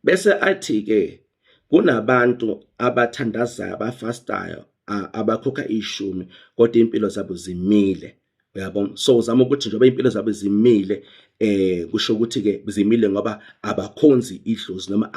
Bese athi ke kunabantu abathandazayo, abafastayo, abakhokha ishumi, kodwa impilo zabo zimile, uyabona. So uzama ukuthi njengoba impilo zabo zimile, kusho ukuthi ke zimile ngoba abakhonzi idlozi noma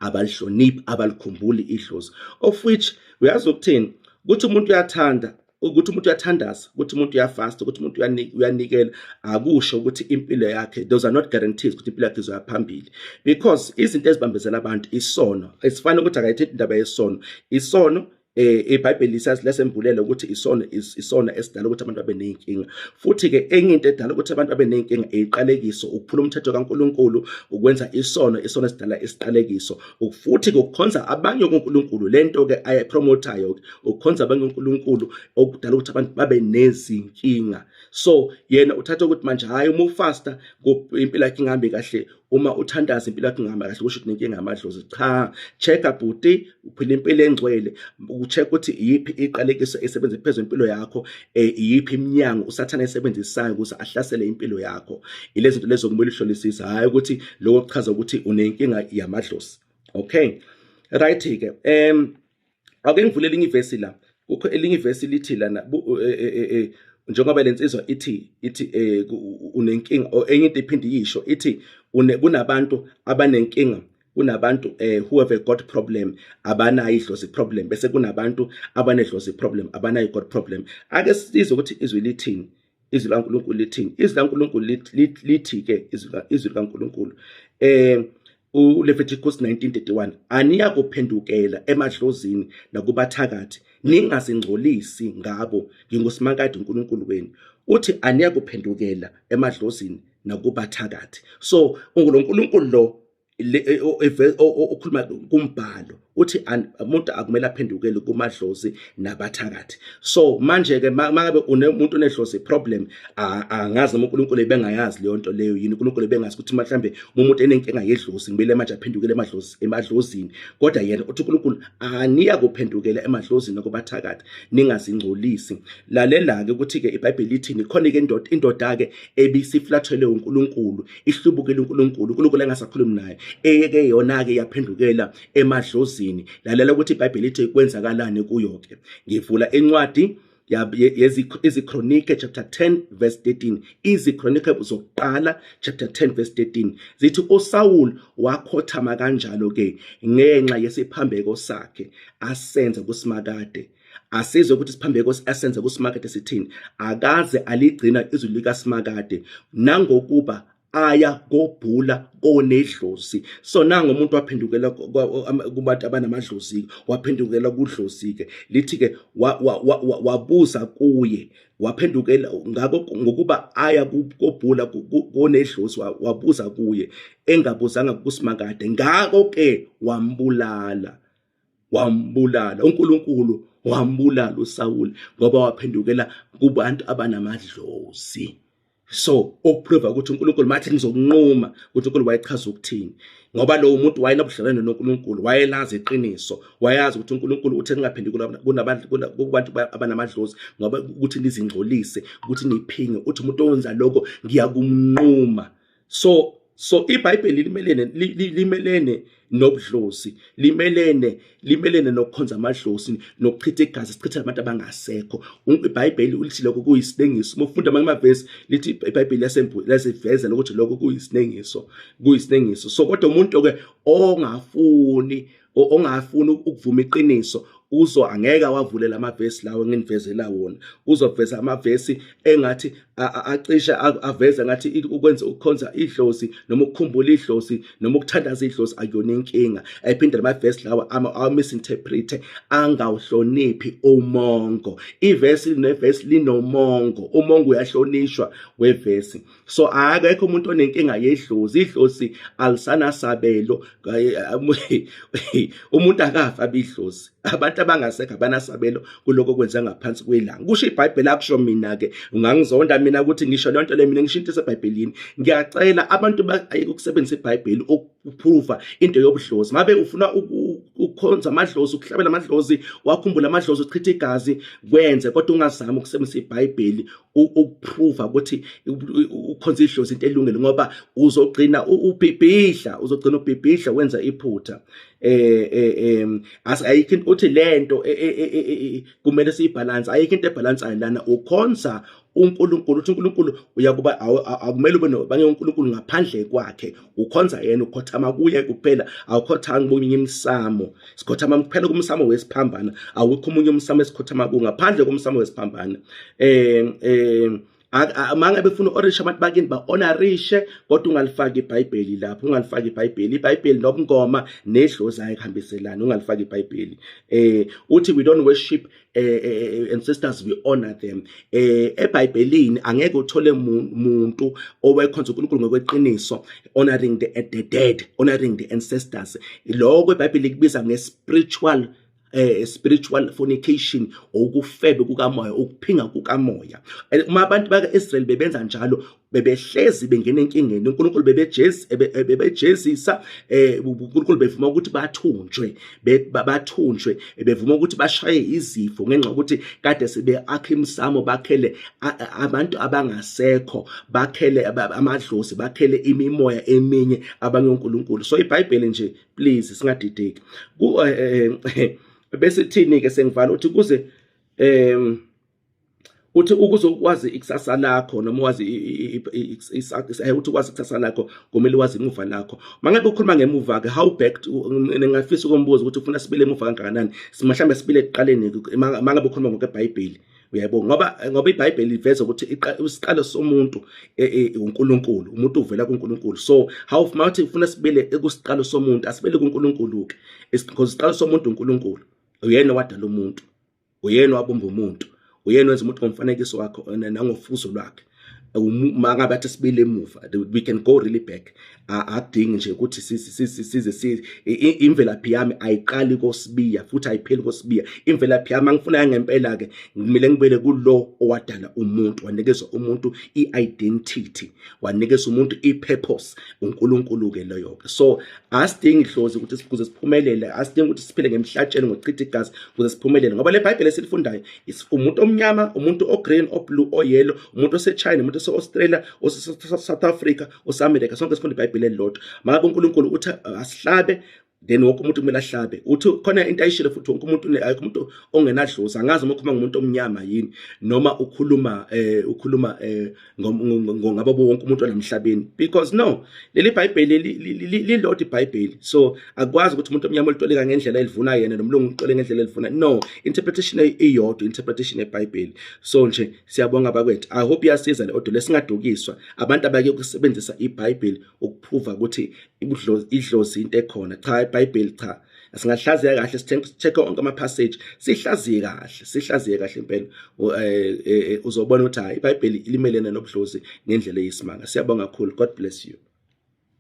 abalihloniphi, abalikhumbuli idlozi, of which uyazi ukuthini, ukuthi umuntu uyathanda, ukuthi umuntu uyathandaza, ukuthi umuntu uyafasta, ukuthi umuntu uyanikela, akusho ukuthi impilo yakhe, those are not guarantees ukuthi impilo yakhe izoya phambili, because izinto ezibambezela abantu isono. Esifana ukuthi akayithethi indaba yesono, isono iBhayibheli lisazi lesembulela ukuthi isono isono esidala ukuthi abantu babe nezinkinga. Futhi ke enye into edala ukuthi abantu babe nezinkinga iqalekiso, ukuphula umthetho kaNkuluNkulu, ukwenza isono, isono esidala isiqalekiso. Futhi ke ukukhonza abanye kuNkulunkulu, lento ke ayipromotayo, ukukhonza abanye uNkulunkulu, okudala ukuthi abantu babe nezinkinga. So yena uthatha ukuthi manje hayi, uma ufasta impilo yakhe ingahambi kahle, uma uthandaza impilo yakho ingahamba kahle, kusho ukuthi nenkinga yamadlozi. Cha, check bhuti, uphila impilo engcwele, ucheck ukuthi iyiphi iqalekiso esebenza phezulu impilo yakho, iyiphi iminyango uSathane esebenzisayo ukuze ahlasele impilo yakho. Ilezi zinto lezo kumele uhlolisise, hayi ukuthi lokho kuchaza ukuthi unenkinga yamadlozi. Okay, right ke, ake ngivule elinye ivesi la. Kukho elinye ivesi lithi lana, njengoba lensizwa ithi unenkinga, enye into iphinde iyisho ithi kunabantu abanenkinga, kunabantu who have a God problem, abanayo idlozi problem, bese kunabantu abanedlozi problem, abanayo God problem. Ake sizwe ukuthi izwi lithini, izwi laNkulunkulu lithini. Izwi laNkulunkulu lithi ke, izwi likaNkulunkulu, uLeviticus 19:31, aniyakuphendukela emadlozini nakubathakathi, ningazingcolisi ngabo, nginguSimakade uNkulunkulu wenu. Uthi aniyakuphendukela emadlozini nakubathakathi. So uNkulunkulu lo okhuluma kumbhalo uthi umuntu akumele aphendukele kumadlozi nabathakathi. So manje ke mangabe unemuntu onedlozi problem, angazi noma uNkulunkulu ebengayazi leyo nto leyo yini. uNkulunkulu ebengazi ukuthi mhlambe umuntu enenkinga yedlozi kumele manje aphendukele emadlozi, emadlozini, kodwa yena uthi uNkulunkulu aniya kuphendukela emadlozini nakubathakathi, ningazingcolisi. Lalela ke ukuthi ke iBhayibheli lithini. Khona ke indoda ke ebisiflathelwe uNkulunkulu, ihlubukile uNkulunkulu, uNkulunkulu engasakhulumi naye, eyeke yona ke yaphendukela emadlozini. Lalela ukuthi iBhayibheli lithi kwenzakalani kuyo ke. Ngivula incwadi yeziKronike chapter 10 verse 13, iziKronike zokuqala chapter 10 verse 13, zithi uSaul wakhothama kanjalo ke ngenxa yesiphambeko sakhe asenza kuSimakade. Asizwe ukuthi isiphambeko asenza kuSimakade sithini. Akaze aligcina izwi likaSimakade, nangokuba aya kobhula konedlozi. So nango umuntu waphendukela kubantu abanamadlozi, waphendukela kudlozi ke, lithi ke wabuza kuye, waphendukela ngakho ngokuba aya kobhula konedlozi, wabuza kuye engabuzanga kuSimakade, ngakho ke wambulala. Wambulala uNkulunkulu, wambulala uSawuli ngoba waphendukela kubantu abanamadlozi. So okuprova ukuthi uNkulunkulu mathi ngizokunquma, ukuthi uNkulunkulu wayechaza ukuthini, ngoba lo muntu wayenobudlelwane noNkulunkulu, wayelazi iqiniso, wayazi ukuthi uNkulunkulu uthe ningaphenduki kunabantu, kubantu abanamadlozi, ngoba ukuthi nizingcolise, ukuthi niphinge, uthi umuntu owenza lokho ngiyakumnquma. So iBhayibheli limelene nobudlozi, limelene nokukhonza amadlozi nokuchitha igazi, sichitha abantu abangasekho. IBhayibheli ulithi lokho kuyisinengiso. Uma ufunda amanye amavesi, lithi iBhayibheli liyasivezela ukuthi lokho kuyisinengiso, kuyisinengiso. So kodwa umuntu ke ongafuni ukuvuma iqiniso, uzo angeke awavulela amavesi lawo enginivezela wona. Uzoveza amavesi engathi acishe aveze ngathi ukwenza ukukhonza idlozi noma ukukhumbula idlozi noma ukuthandaza idlozi akuyona inkinga. Ayiphinde lamavesi lawa awa-misinterprete, angawuhloniphi umongo. Ivesi nevesi linomongo, umongo uyahlonishwa wevesi. So akekho umuntu onenkinga yedlozi, idlozi alisanasabelo. Umuntu akafa abidlozi, abantu abangasekho abanasabelo kuloko kwenza ngaphansi kwelanga, kusho iBhayibheli. Akusho mina ke, ungangizonda mina ukuthi ngisho lonto le, mina ngisho into eseBhayibhelini. Ngiyacela abantu bayeke ukusebenzisa iBhayibheli ukuprova into yobudlozi. Mabe ufuna Ukukhonza amadlozi, ukuhlabela amadlozi, wakhumbula amadlozi, uchitha igazi, kwenze, kodwa ungazami ukusebenzisa iBhayibheli ukuprova ukuthi ukhonza idlozi into elungile, ngoba uzogcina ubhibhidla, uzogcina ubhibhidla wenza iphutha. Ayikho into uthi lento kumele siyibalance, ayikho into ebalansayo lana. Ukhonza uNkulunkulu, uthi uNkulunkulu uyakuba akumele ube nobanye uNkulunkulu ngaphandle kwakhe, ukhonza yena, ukhothama kuye kuphela, awukhothanga komunye imsamo. Sikhothama kuphela kumsamo wesiphambana, awukho omunye umsamo esikhothama kuwo ngaphandle komsamo wesiphambana. Mangabe ufuna u-honorisha abantu bakini, ba-honorishe, kodwa ungalifaki iBhayibheli lapho, ungalifaki iBhayibheli. IBhayibheli nobungoma nedlozi ayikuhambiselani, ungalifaki iBhayibheli. Uthi we don't worship ancestors, we honor them. EBhayibhelini angeke uthole muntu owayekhonza uNkulunkulu ngokweqiniso honoring the dead, honoring the ancestors. Lokho iBhayibheli likubiza nge-spiritual spiritual fornication, ukufebe kukamoya, ukuphinga kukamoya. Uma abantu baka-Israel bebenza njalo, bebehlezi bengena enkingeni. uNkulunkulu bebejezi bebejezisa, uNkulunkulu bevuma ukuthi bathunjwe, bathunjwe, bevuma ukuthi bashaye izifo ngenxa yokuthi kade sebeakha imsamo, bakhele abantu abangasekho, bakhele amadlozi, bakhele imimoya eminye abanye uNkulunkulu. So iBhayibheli nje, please, singadideki. Bese thini ke, sengivala, uthi kuze uthi ukuze ukwazi ikusasa lakho, noma wazi uthi ukwazi ikusasa lakho, kumele wazi imuva lakho. Mangabe ukhuluma ngemuva ke, how back? Ngingafisa ukumbuza ukuthi ufuna sibile emuva kangakanani, mhlawumbe sibile ekuqaleni, mangabe ukhuluma ngokweBhayibheli, uyayibona, ngoba iBhayibheli liveza ukuthi isiqalo somuntu uNkulunkulu, umuntu uvela kuNkulunkulu. So how mawuthi ufuna sibile ekusiqalo somuntu, asibele kuNkulunkulu ke, because isiqalo somuntu uNkulunkulu, uyena wadala umuntu, uyena wabumba umuntu, uyena wenza umuntu ngomfanekiso wakho nangofuzo lwakhe. Mangabe athi sibile emuva, we can go really back. Akudingi nje ukuthi size imvelaphi yami ayiqali koSibiya futhi ayipheli koSibiya. Imvelaphi yami angifuna ngempela ke, kumele ngibele kulo owadala umuntu, wanikeza umuntu i-identity, wanikeza umuntu i-purpose, uNkulunkulu ke loyo ke. So asidingi idlozi ukuthi sikuze siphumelele, asidingi ukuthi siphile ngemhlatshelo, ngokuchitha igazi ukuze siphumelele, ngoba le Bible esilifundayo, umuntu omnyama, umuntu o-green, o-blue, o-yellow, umuntu ose-China, umuntu ose-Australia, ose-South Africa, ose-America, sonke sifunda iBhayibheli elilodwa. Mangabe uNkulunkulu uthi asihlabe, then wonke umuntu kumele ahlabe. Uthi khona into ayishilo futhi, wonke umuntu, ayikho umuntu ongenadlozi. Angazi uma ukhuluma ngomuntu omnyama yini, noma ukhuluma ngabo wonke umuntu olamhlabeni, because no, leli Bhayibheli lilodwa iBhayibheli. So akwazi ukuthi umuntu omnyama olitolika ngendlela elivuna yena, nomlungu uxole ngendlela elivuna. No, interpretation iyodwa, interpretation yeBhayibheli. So nje siyabonga bakwethu, I hope iyasiza le audio. Lesingadukiswa abantu abake ukusebenzisa iBhayibheli ukuprova ukuthi idlozi into ekhona. Cha, iBhayibheli cha, singahlaziya kahle, check onke ama passage, sihlaziye kahle, sihlaziye kahle impela. Uzobona ukuthi hayi, iBhayibheli limelene nobudlozi ngendlela eyisimanga. Siyabonga kakhulu, God bless you.